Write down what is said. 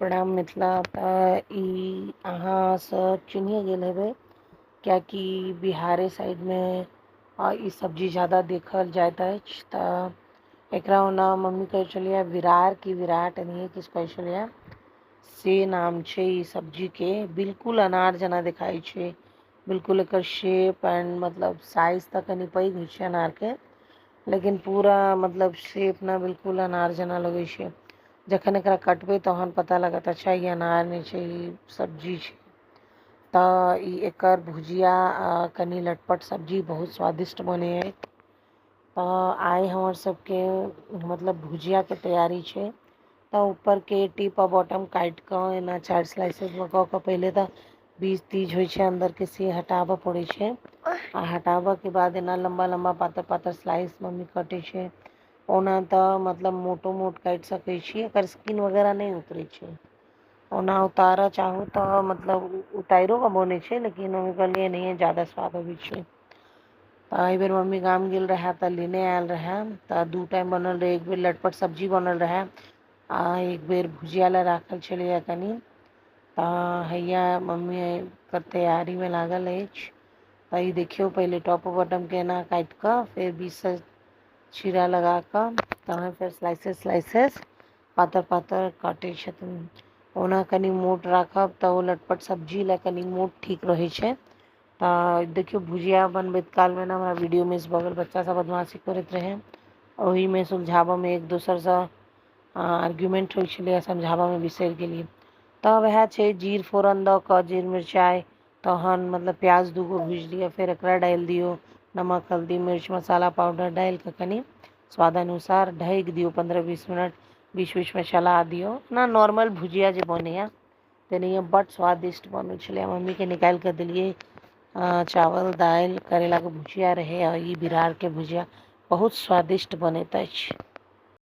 प्रणाम मिथिला। तऽ ई अहाँ सब चिन्हिए गेल हेबै, किएकि बिहारे साइडमे ई सब्जी ज्यादा देखल जाइत अछि। तऽ एकरा ओना मम्मी कहै छलियै विरार की विराट, एनाहिए किछु कहै छलियै, से नाम छै ई सब्जीके। बिल्कुल अनार जेना देखाइ छै, बिल्कुल एकर शेप एंड मतलब साइज तऽ कनि पैघ होइ छै अनारके, लेकिन पूरा मतलब शेप ने बिल्कुल अनार जेना लगै छै। जखन एकरा कटबै तहन पता लागत, अच्छा ई अनार नहि छै, ई सब्जी छै। तऽ ई एकर भुजिया आ कनि लटपट सब्जी बहुत स्वादिष्ट बनै अछि। तऽ आइ हमर सबके मतलब भुजियाके तैयारी छै। तऽ ऊपरके टिप आ बॉटम काटि कऽ एना 4 स्लाइसेसमे कऽ कऽ पहिले तऽ बीज तीज होइ छै अन्दरके, से हटाबऽ पड़ै छै। आ हटाबऽके बाद एना लम्बा लम्बा पातर पातर स्लाइस मम्मी कटै छै। ओना तऽ मतलब मोटो मोट काटि सकै छी, एकर स्किन वगैरह नहि उतरै छै। ओना उतारऽ चाहू तऽ मतलब उतारिओ कऽ बनै छै, लेकिन मम्मी कहलियै एनाहिए ज्यादा स्वाद अबै छै। तऽ एहिबेर मम्मी गाम गेल रहए तऽ लेने आयल रहए। तऽ 2 टाइम बनल रहै, एक बेर लटपट सब्जी बनल रहए आ एक बेर भुजिया लए राखल छलैए कनि। तऽ हैया मम्मी एकर तैयारीमे लागल अछि। तऽ ई देखियौ, पहिले टॉप बॉटमके एना काटि कऽ फेर बीचसँ चीरा लगा कऽ तहन फेर स्लाइसेस स्लाइसेस पातर पातर काटै छथिन। ओना कनि मोट राखब तऽ ओ लटपट सब्जी लए कनि मोट ठीक रहै छै। तऽ देखियौ, भुजिया बनबैत कालमे ने हमरा वीडियो मिस भऽ गेल, बच्चा सब बदमाशी करैत रहै, ओहिमे सुलझाबऽमे एक दोसरसँ आर्ग्यूमेंट होइ छलैए, समझाबऽमे बिसरि गेलियै। तऽ वएह छै, जीर फोरन दऽ कऽ, जीर मिरचाइ, तहन मतलब प्याज 2 गो भुजि लिअ, फेर एकरा डालि दियौ, नमक हल्दी मिर्च मसाला पाउडर डालि कऽ कनि स्वादानुसार ढकि दियौ 15-20 मिनट, बीच बीचमे चला दियौ। ओना नॉर्मल भुजिया जे बनैए तेनाहिए बड्ड स्वादिष्ट बनै छलै। मम्मीके निकालि कऽ देलियै। चावल दालि करैलाके भुजिया रहै आ ई बिरारके भुजिया बहुत स्वादिष्ट बनैत अछि।